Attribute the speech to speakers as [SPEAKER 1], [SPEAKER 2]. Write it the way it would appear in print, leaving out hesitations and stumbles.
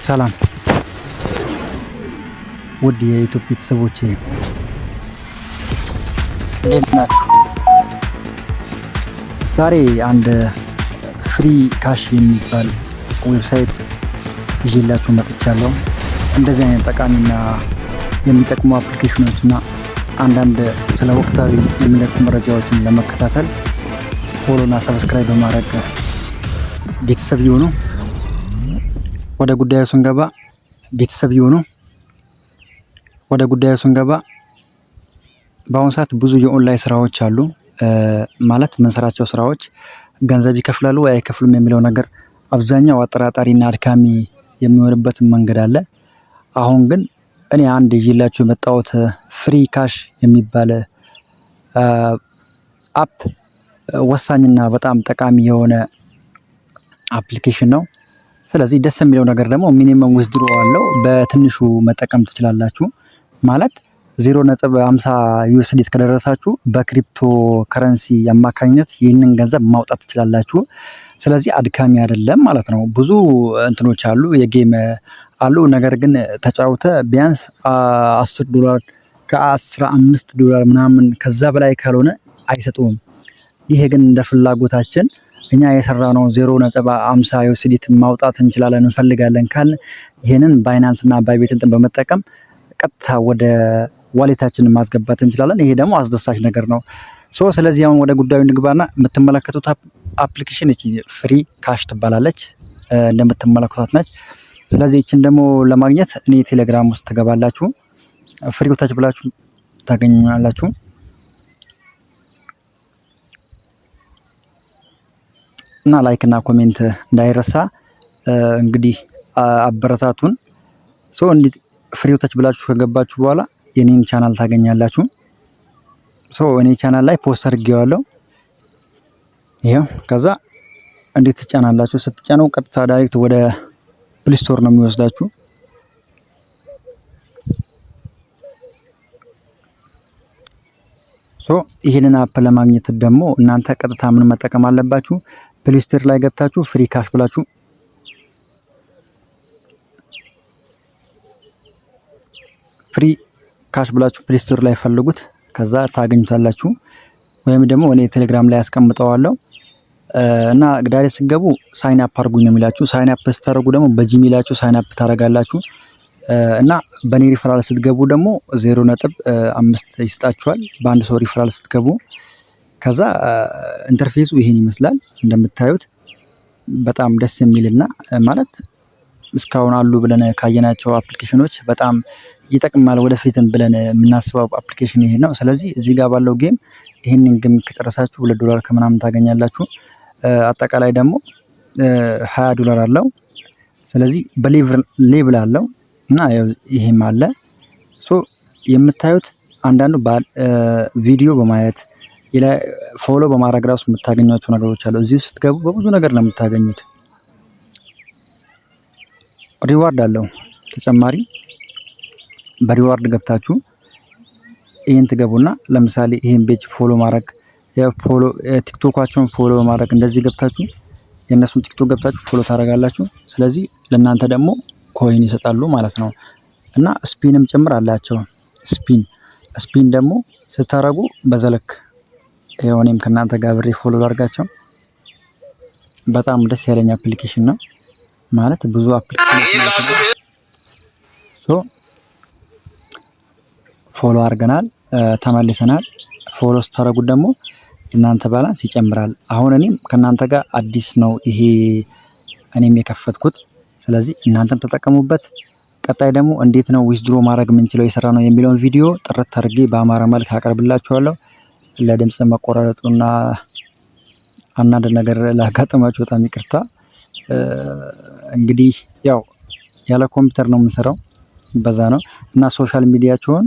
[SPEAKER 1] ሰላም ውድ የ YouTube ቤተሰቦቼ፣ እንዴት ናችሁ? ዛሬ አንድ Free Cash የሚባል website ይዤላችሁ መጥቻለሁ። እንደዚህ አይነት ጠቃሚና የሚጠቅሙ application ኖች እና አንዳንድ ስለ ወቅታዊ የሚለቁ መረጃዎችን ለመከታተል follow እና subscribe በማድረግ ቤተሰብ ይሁኑ። ወደ ጉዳዩ ስንገባ፣ ቤተሰብ ይሁኑ። ወደ ጉዳዩ ስንገባ፣ በአሁኑ ሰዓት ብዙ የኦንላይን ስራዎች አሉ። ማለት የምንሰራቸው ስራዎች ገንዘብ ይከፍላሉ ወይ አይከፍሉም የሚለው ነገር አብዛኛው አጠራጣሪና አድካሚ የሚሆንበት መንገድ አለ። አሁን ግን እኔ አንድ ይዤላችሁ የመጣሁት Free Cash የሚባል app ወሳኝና በጣም ጠቃሚ የሆነ application ነው። ስለዚህ ደስ የሚለው ነገር ደግሞ minimum withdraw አለው። በትንሹ መጠቀም ትችላላችሁ። ማለት 0.50 USD እስከደረሳችሁ በ crypto currency አማካኝነት ይህንን ገንዘብ ማውጣት ትችላላችሁ። ስለዚህ አድካሚ አይደለም ማለት ነው። ብዙ እንትኖች አሉ፣ የ game አሉ። ነገር ግን ተጫውተ ቢያንስ 10 ዶላር፣ ከ15 ዶላር ምናምን ከዛ በላይ ካልሆነ አይሰጡም። ይሄ ግን እንደ ፍላጎታችን እኛ የሰራነው 0.50 USDT ማውጣት እንችላለን፣ እንፈልጋለን ካልን ይህንን Binance እና Bybit እንትን በመጠቀም ቀጥታ ወደ wallet ኣችንን ማስገባት እንችላለን። ይሄ ደግሞ አስደሳች ነገር ነው። So ስለዚህ አሁን ወደ ጉዳዩ እንግባና የምትመለከቱት application እቺ Free Cash ትባላለች። እንደምትመለከቷት ነች። ስለዚህ ይችን ደግሞ ለማግኘት እኔ ቴሌግራም ውስጥ ትገባላችሁ። Free Touch ብላችሁ ታገኙናላችሁ። እና like እና comment እንዳይረሳ። እንግዲህ አበረታቱን። So እንዲ Free Touch ብላችሁ ከገባችሁ በኋላ የኔን ቻናል ታገኛላችሁ። So እኔ ቻናል ላይ post አድርጌዋለሁ። ይሄው ከዛ እንዴት ትጫናላችሁ? ስትጫነው ቀጥታ direct ወደ Play Store ነው የሚወስዳችሁ። So ይህንን app ለማግኘት ደግሞ እናንተ ቀጥታ ምን መጠቀም አለባችሁ? Play Store ላይ ገብታችሁ Free Cash ብላችሁ፣ Free Cash ብላችሁ Play Store ላይ ፈልጉት። ከዛ ታገኙታላችሁ። ወይም ደግሞ እኔ ቴሌግራም ላይ አስቀምጠዋለሁ። እና direct ስትገቡ sign up አድርጉኝ ነው የሚላችሁ። Sign up ስታደርጉ ደግሞ በ Gmail ኣችሁ sign up ታደርጋላችሁ። እና በእኔ ሪፈራል ስትገቡ ደግሞ 0.5 ይሰጣችኋል በአንድ ሰው ሪፈራል ስትገቡ። ከዛ interface ኡ ይሄን ይመስላል፣ እንደምታዩት በጣም ደስ የሚልና ማለት እስካሁን አሉ ብለን ካየናቸው application ኖች በጣም ይጠቅማል ወደፊትም ብለን የምናስበው application ይሄ ነው። ስለዚህ እዚህ ጋር ባለው game ይሄንን game ከጨረሳችሁ 2 ዶላር ከምናምን ታገኛላችሁ። አጠቃላይ ደግሞ 20 ዶላር አለው። ስለዚህ በ level አለው እና ይሄም አለ። So የምታዩት አንዳንዱ ቪዲዮ በማየት፣ follow በማድረግ ራሱ የምታገኟቸው ነገሮች አሉ። እዚህ ውስጥ ስትገቡ በብዙ ነገር ነው የምታገኙት። Reward አለው ተጨማሪ። በ reward ገብታችሁ ይህን ትገቡና ለምሳሌ ይህን page follow ማድረግ፣ የ follow TikTok ኣቸውን follow በማድረግ እንደዚህ ገብታችሁ የእነሱን TikTok ገብታችሁ follow ታደርጋላችሁ። ስለዚህ ለእናንተ ደግሞ coin ይሰጣሉ ማለት ነው። እና spin ም ጭምር አላቸው። Spin ደግሞ ስታደርጉ በዘልክ ይኸው እኔም ከእናንተ ጋር አብሬ follow ላድርጋቸው። በጣም ደስ ያለኝ application ነው። ማለት ብዙ application። So follow አድርገናል፣ ተመልሰናል። Follow ስታደርጉት ደግሞ እናንተ balance ይጨምራል። አሁን እኔም ከእናንተ ጋር አዲስ ነው ይሄ እኔም የከፈትኩት። ስለዚህ እናንተም ተጠቀሙበት። ቀጣይ ደግሞ እንዴት ነው withdraw ማድረግ የምንችለው የሰራ ነው የሚለውን ቪዲዮ ጥርት አድርጌ በአማራ መልክ አቀርብላችኋለሁ። ለድምፅ መቆራረጡና አንዳንድ ነገር ላጋጠማችሁ በጣም ይቅርታ። እንግዲህ ያው ያለ ኮምፒውተር ነው የምንሰራው፣ በዛ ነው። እና social media ኣቸውን